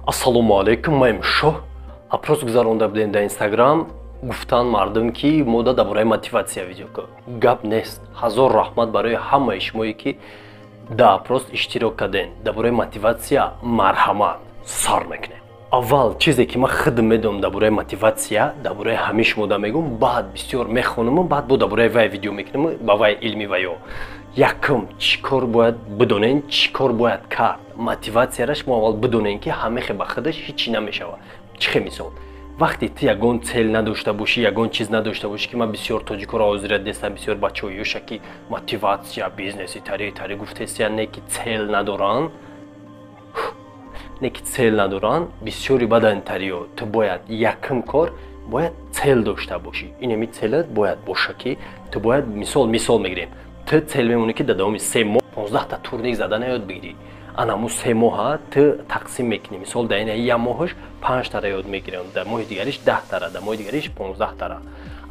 Ассалому алайкум, маем Шоҳ. Опрос гузаронда будем дар Инстаграм, гуфтанд мардум, ки мода дар бораи мотиватсия видео кун. Гап нест, ҳазор раҳмат барои ҳамаи шумое, ки дар опрос иштирок кардем. Дар бораи мотиватсия марҳамат, сар мекунем. Аввал чизе, ки ман худам медонам дар бораи мотиватсия, дар бораи ҳамин шумода мегӯм, баъд бисёр мехонаму баъд бо дар бораи вай видео мекунем, ба вай илми ваё. Якум, чӣ кор бояд бидонен, чӣ кор бояд кард? Мотиватсияра шумо аввал бидонен, ки ҳамехе ба худаш ҳечи намешавад. Чӣ хе? Мисол, вақте ту ягон цель надошта бошӣ, ягон чиз надошта бошӣ, ки ман бисёр тоҷикоро ҳозира дестам, бисёр бачаҳо ёша, ки мотиватсия, бизнеси тари тари гуфтесия, не ки цель надоранд, не ки цель надоранд бисёри бадан тариё. Ту бояд якум кор бояд цель дошта бошӣ. Инами цель ат бояд боша, ки ту бояд, мисол мегирем, ту цель мемонӣ, ки дар давоми 3 моҳ 15та турник задана ёд бигирӣ. Ана 3 моҳа ту тақсим мекунӣ. Мисол, дар ина як моҳаш панҷтара ёд мегирам, дар моҳи дигариш 10тара, дар моҳи дигариш 15тара.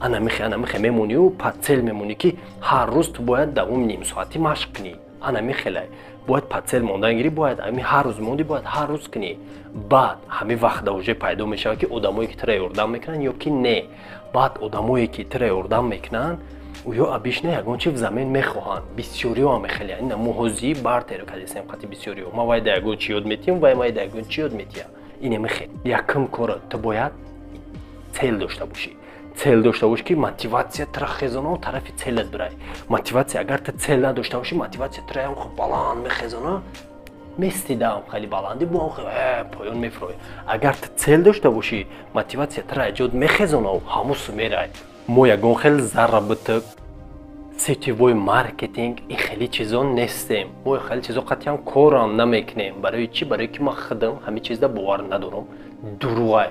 Ана михе, ана михе мемонию па цель мемонӣ, ки ҳар рӯз ту бояд давоми нимсоатӣ машқ кунӣ. Ана михелай бояд па цель мондан гирӣ, бояд ами ҳар рӯз монди, бояд ҳар рӯз кунӣ. Баъд ҳамин вақт да уже пайдо мешавад, ки одамое, ки тура ёрдам мекунанд ё ки не. Баъд одамое, ки тура ёрдам мекунанд, ё обычно ягон чи взамен мехоҳанд. Бисёриҳо ҳам хеле ина муҳозӣ бартеро кадесем қати бисёриҳо. Ма вай да ягон чи ёд метиҳам, вай май да ягон чи ёд метиҳам. Ине мехе. Якум кора, ту бояд цель дошта бошӣ. Цель дошта бошӣ, ки мотиватсия тура хезона, тарафи цель ат бирай. Мотиватсия, агар ту цель надошта бошӣ, мотиватсия тура ям хуб баланд мехезона, мести даам хеле баландӣ, бо поён мефуроӣ. Агар ту цель дошта бошӣ, мотиватсия тура эҷод мехезонаву ҳамусу мерай. Мо ягон хел заработок, сетевой маркетинг, ин хеле чизо нестем. Мо хеле чизо қатъиян корам намекунем. Барои чӣ? Барои ки ман худам ҳамин чизда бовар надорам. Дуруғай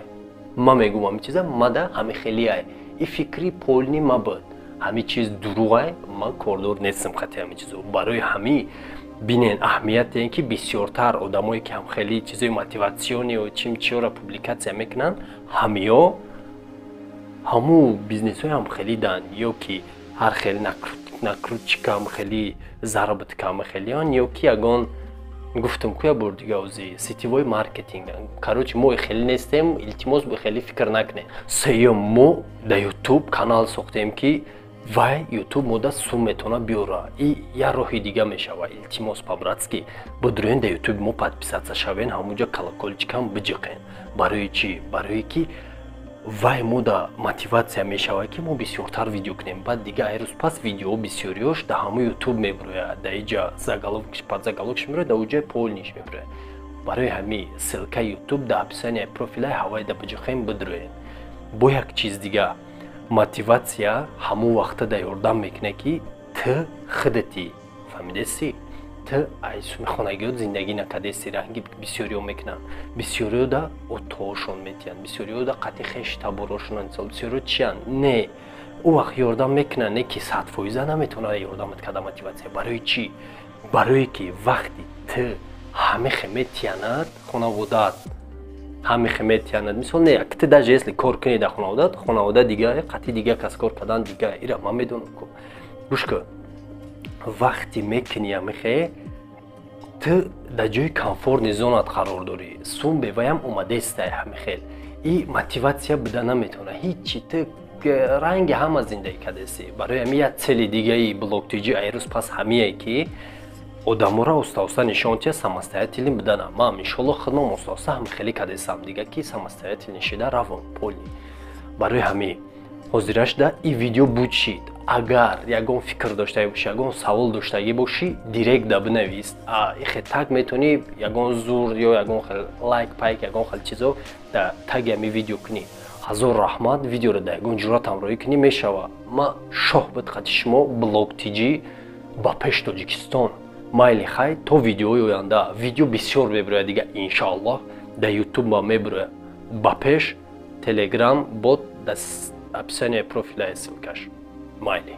ман мегӯм, ҳамин чиза мада ҳами хелиай и фикри полный ма буд. Ҳамин чиз дуруғай, ман кордор нестам қатъи ҳамин чизо. Барои ҳамин бинен, аҳамияте, ки бисёртар одамое, ки ҳам хеле чизои мотивационный ё чим чиёра публикатсия мекунанд, ҳамиё ҳаму бизнесҳои ҳам хелидан ё ки ҳар хел накрутка м хели, заработка м хелиан, ё ки ягон гуфтам ку, я бор дига ози сетевой маркетинг. Короче, мо хеле нестем, илтимос, бо хеле фикр накунем. Сеюм, мо дар Ютуб канал сохтем, ки вай Ютуб мода сум метавона биёра, и як роҳи дига мешава. Илтимос, по-братски, бидурен, дар Ютуби мо подписаться шавен, ҳамунҷа колокольчик ам биҷиқен. Барои чӣ? Барое ки вай мода мотиватсия мешавад, ки мо бисёртар видео кунем. Баъд дига ай рӯз пас видео бисёриёш дар ҳамун Ютуб мебурояд, дар иҷа заголовок ш, подзаголовок ш мебурояд, дар уҷа полный ш мебурояд. Барои ҳами ссылка и Ютуб дар описания профилаи ҳавайда биҷиқем, бидуроен. Бо як чиз дига, мотиватсия ҳамон вақта да ёрдам мекунад, ки ту худати фаҳмидеси, ту ай суми хонагиёт зиндагӣ накардеси, ранги бисёриҳо мекунанд. Бисёриҳо да отоошон метиҳанд, бисёриҳо да қатъи хеш таборошонанд, мисол, бисёриҳо чиянд. Не, ӯ вақт ёрдам мекунанд, не ки 100% наметавонад ёрдамат карда мотиватсия. Барои чӣ? Барое ки вақти ту ҳамихе метиянад хонаводаат, ҳамихе метиянад, мисол, не ты даже если кор кунӣ дар хонаводат, хонавода дига, қатъи дига кас кор кардан дига, ира ман медонам ку. Гӯш кун, вақте мекунӣ ҳамихе, ту дар ҷои комфортный зона т қарор дорӣ, сум беваям омадестай, ҳамихел и мотиватсия буда наметавона ҳичи. Ту ранги ҳама зиндагӣ кардеси. Барои ҳами як цель и дигаи блоктиҷи ай рӯз пас ҳамие, ки одаморо оста оста нишон тия самостоятельный будана. Ман иншолло худмам оста оста ҳам хеле кардесам дига, ки самостоятельный шида равом полный. Барои ҳами ҳозирашда и видео буд шид. Агар ягон фикр доштагӣ бошӣ, ягон савол доштагӣ бошӣ, директ да бинавис. Ихе так метавонӣ ягон зур ё ягон хел лайк пайк, ягон хел чизо да таги ҳами видео кунӣ. Ҳазор раҳмат. Видеоро да ягон ҷуръат ҳамроҳӣ кунӣ мешава. Ма Шоҳ буд, қати шумо Блог Тҷ. Ба пеш, Тоҷикистон! Майли, хай, то видеои оянда. Видео бисёр мебирояд дига, иншоаллоҳ, дар Ютуб ма мебирояд. Ба пеш! Телеграм бот дар описание профиля ссылка ш. Майли.